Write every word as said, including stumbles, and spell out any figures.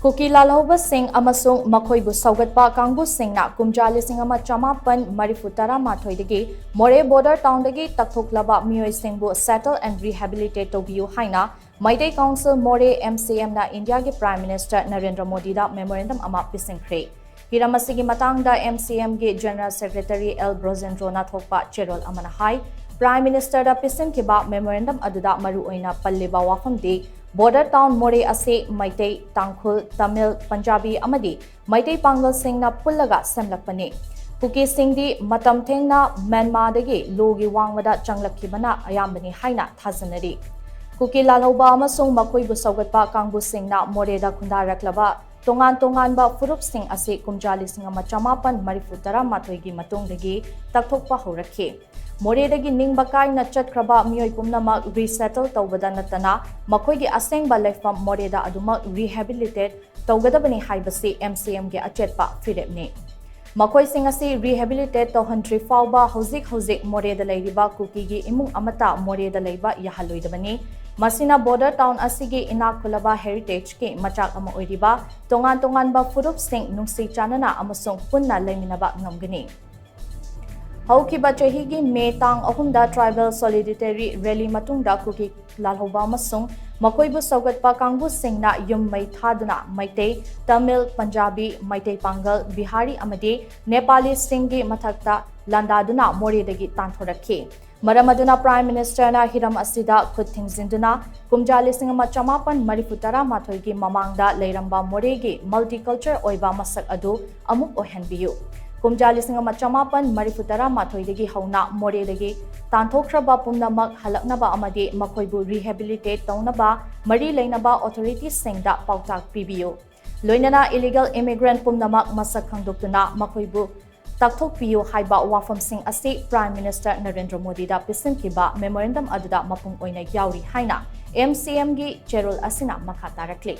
ꯀꯨꯀꯤ ꯂꯥꯜꯍꯧꯕꯁꯤꯡ ꯑꯃꯁꯨꯡ ꯃꯈꯣꯏꯕꯨ ꯁꯧꯒꯠꯄ ꯀꯥꯡꯕꯨꯁꯤꯡꯅ ꯀꯨꯝꯖꯥ ꯂꯤꯁꯤꯡ ꯑꯃ ꯆꯃꯥꯄꯟ ꯃꯔꯤꯐꯨ ꯇꯔꯥꯃꯥꯊꯣꯏꯗꯒꯤ ꯃꯣꯔꯦ ꯕꯣꯔꯗꯔ ꯇꯥꯎꯟꯗꯒꯤ ꯇꯛꯊꯣꯛꯂꯕ ꯃꯤꯑꯣꯏꯁꯤꯡꯕꯨ settle and rehabilitate ꯇꯧꯕꯤꯌꯨ ꯍꯥꯏꯅ ꯃꯩꯇꯩ ꯀꯥꯎꯟꯁꯤꯜ ꯃꯣꯔꯦ, M C M ꯅ ꯏꯟꯗꯤꯌꯥꯒꯤ Prime Minister ꯅꯔꯦꯟꯗ꯭ꯔ ꯃꯣꯗꯤꯗ memorandum ꯑꯃ ꯄꯤꯁꯤꯟꯈ꯭ꯔꯦ꯫ ꯍꯤꯔꯝ ꯑꯁꯤꯒꯤ ꯃꯇꯥꯡꯗ M C M ꯒꯤ General Secretary L ꯕ꯭ꯔꯣꯖꯦꯟꯗ꯭ꯔꯣꯅ ꯊꯣꯛꯄ ꯆꯦꯔꯣꯜ ꯑꯃꯅ ꯍꯥꯏ, Prime Minister ꯗ ꯄꯤꯁꯤꯟꯈꯤꯕ memorandum ꯑꯗꯨꯗ ꯃꯔꯨꯑꯣꯏꯅ ꯄꯜꯂꯤꯕ ꯋꯥꯐꯝꯗꯤ border town ꯃꯣꯔꯦ ꯑꯁꯤ ꯃꯩꯇꯩ, ꯇꯥꯡꯈꯨꯜ, ꯇꯥꯃꯤꯜ, ꯄꯟꯖꯥꯕꯤ ꯑꯃꯗꯤ ꯃꯩꯇꯩ ꯄꯥꯡꯒꯜꯁꯤꯡꯅ ꯄꯨꯜꯂꯒ ꯁꯦꯝꯂꯛꯄꯅꯤ꯫ ꯀꯨꯀꯤꯁꯤꯡꯗꯤ ꯃꯇꯝ ꯊꯦꯡꯅ ꯃ꯭ꯌꯥꯟꯃꯥꯔꯗꯒꯤ ꯂꯣꯒꯤ ꯋꯥꯡꯃꯗ ꯆꯪꯂꯛꯈꯤꯕꯅ ꯑꯌꯥꯝꯕꯅꯤ ꯍꯥꯏꯅ ꯊꯥꯖꯅꯔꯤ꯫ ꯀꯨꯀꯤ ꯂꯥꯜꯍꯧꯕ ꯑꯃꯁꯨꯡ ꯃꯈꯣꯏꯕꯨ ꯁꯧꯒꯠꯄ ꯀꯥꯡꯕꯨꯁꯤꯡꯅ ꯃꯣꯔꯦꯗ ꯈꯨꯟꯗꯥꯔꯛꯂꯕ ꯇꯣꯉꯥꯟ ꯇꯣꯉꯥꯟꯕ ꯐꯨꯔꯨꯞꯁꯤꯡ ꯑꯁꯤ ꯀꯨꯝꯖꯥ ꯂꯤꯁꯤꯡ ꯑꯃ ꯆꯃꯥꯄꯟ ꯃꯔꯤꯐꯨ ꯇꯔꯥꯃꯥꯊꯣꯏꯒꯤ ꯃꯇꯨꯡꯗꯒꯤ ꯇꯛꯊꯣꯛꯄ ꯍꯧꯔꯛꯈꯤ꯫ ꯃꯣꯔꯦꯗꯒꯤ ꯅꯤꯡꯕ ꯀꯥꯏꯅ ꯆꯠꯈ꯭ꯔꯕ ꯃꯤꯑꯣꯏ ꯄꯨꯝꯅꯃꯛ resettle ꯇꯧꯕꯗ ꯅꯠꯇꯅ ꯃꯈꯣꯏꯒꯤ ꯑꯁꯦꯡꯕ ꯂꯩꯐꯝ ꯃꯣꯔꯦꯗ ꯑꯗꯨꯃꯛ rehabilitate ꯇꯧꯒꯗꯕꯅꯤ ꯍꯥꯏꯕꯁꯤ M C M ꯒꯤ ꯑꯆꯦꯠꯄ ꯐꯤꯔꯦꯞꯅꯤ꯫ ꯃꯈꯣꯏꯁꯤꯡ ꯑꯁꯤ rehabilitate ꯇꯧꯍꯟꯗ꯭ꯔꯤ ꯐꯥꯎꯕ ꯍꯧꯖꯤꯛ ꯍꯧꯖꯤꯛ ꯃꯣꯔꯦꯗ ꯂꯩꯔꯤꯕ ꯀꯨꯀꯤꯒꯤ ꯏꯃꯨꯡ ꯑꯃꯠꯇ ꯃꯣꯔꯦꯗ ꯂꯩꯕ ꯌꯥꯍꯜꯂꯣꯏꯗꯕꯅꯤ꯫ ꯃꯁꯤꯅ border town ꯑꯁꯤꯒꯤ ꯏꯅꯥꯛ ꯈꯨꯜꯂꯕ heritage ꯀꯤ ꯃꯆꯥꯛ ꯑꯃ ꯑꯣꯏꯔꯤꯕ ꯇꯣꯉꯥꯟ ꯇꯣꯉꯥꯟꯕ ꯐꯨꯔꯨꯞꯁꯤꯡ ꯅꯨꯡꯁꯤ ꯆꯥꯟꯅꯅ ꯑꯃꯁꯨꯡ ꯄꯨꯟꯅ ꯂꯩꯃꯤꯟꯅꯕ ꯉꯝꯒꯅꯤ꯫ ꯍꯧꯈꯤꯕ ꯆꯍꯤꯒꯤ ꯃꯦ ꯇꯥꯡ ꯑꯍꯨꯝꯗ tribal solidarity rally ꯃꯇꯨꯡꯗ ꯀꯨꯀꯤ ꯂꯥꯜꯍꯧꯕ ꯑꯃꯁꯨꯡ ꯃꯈꯣꯏꯕꯨ ꯁꯧꯒꯠꯄ ꯀꯥꯡꯕꯨꯁꯤꯡꯅ ꯌꯨꯝ ꯃꯩ ꯊꯥꯗꯨꯅ ꯃꯩꯇꯩ, ꯇꯥꯃꯤꯜ, ꯄꯟꯖꯥꯕꯤ, ꯃꯩꯇꯩ ꯄꯥꯡꯒꯜ, ꯕꯤꯍꯥꯔꯤ ꯑꯃꯗꯤ ꯅꯦꯄꯥꯂꯤꯁꯤꯡꯒꯤ ꯃꯊꯛꯇ ꯂꯥꯟꯗꯥꯗꯨꯅ ꯃꯣꯔꯦꯗꯒꯤ ꯇꯥꯟꯊꯣꯔꯛꯈꯤ꯫ ꯃꯔꯝ ꯑꯗꯨꯅ Prime Minister ꯅ ꯍꯤꯔꯝ ꯑꯁꯤꯗ ꯈꯨꯠ ꯊꯤꯡꯖꯤꯟꯗꯨꯅ ꯀꯨꯝꯖꯥ ꯂꯤꯁꯤꯡ ꯑꯃ ꯆꯃꯥꯄꯟ ꯃꯔꯤꯐꯨ ꯇꯔꯥꯃꯥꯊꯣꯏꯒꯤ ꯃꯃꯥꯡꯗ ꯂꯩꯔꯝꯕ ꯃꯣꯔꯦꯒꯤ multiculture ꯑꯣꯏꯕ ꯃꯁꯛ ꯑꯗꯨ ꯑꯃꯨꯛ ꯑꯣꯏꯍꯟꯕꯤꯌꯨ꯫ ꯀꯨꯝꯖꯥ ꯂꯤꯁꯤꯡ ꯑꯃ ꯆꯃꯥꯄꯟ ꯃꯔꯤꯐꯨ ꯇꯔꯥꯃꯥꯊꯣꯏꯗꯒꯤ ꯍꯧꯅ ꯃꯣꯔꯦꯗꯒꯤ ꯇꯥꯟꯊꯣꯛꯈ꯭ꯔꯕ ꯄꯨꯝꯅꯃꯛ ꯍꯜꯂꯛꯅꯕ ꯑꯃꯗꯤ ꯃꯈꯣꯏꯕꯨ rehabilitate ꯇꯧꯅꯕ ꯃꯔꯤ ꯂꯩꯅꯕ authority ꯁꯤꯡꯗ ꯄꯥꯎꯇꯥꯛ ꯄꯤꯕꯤꯌꯨ꯫ ꯂꯣꯏꯅꯅ illegal immigrant ꯄꯨꯝꯅꯃꯛ ꯃꯁꯛ ꯈꯪꯗꯣꯛꯇꯨꯅ ꯃꯈꯣꯏꯕꯨ ꯇꯛꯊꯣꯛꯄꯤꯌꯨ ꯍꯥꯏꯕ ꯋꯥꯐꯝꯁꯤꯡ ꯑꯁꯤ Prime Minister ꯅꯔꯦꯟꯗ꯭ꯔ ꯃꯣꯗꯤꯗ ꯄꯤꯁꯤꯟꯈꯤꯕ memorandum ꯑꯗꯨꯗ ꯃꯄꯨꯡ ꯑꯣꯏꯅ ꯌꯥꯎꯔꯤ ꯍꯥꯏꯅ M C M ꯒꯤ ꯆꯦꯔꯣꯜ ꯑꯁꯤꯅ ꯃꯈꯥ ꯇꯥꯔꯛꯂꯤ꯫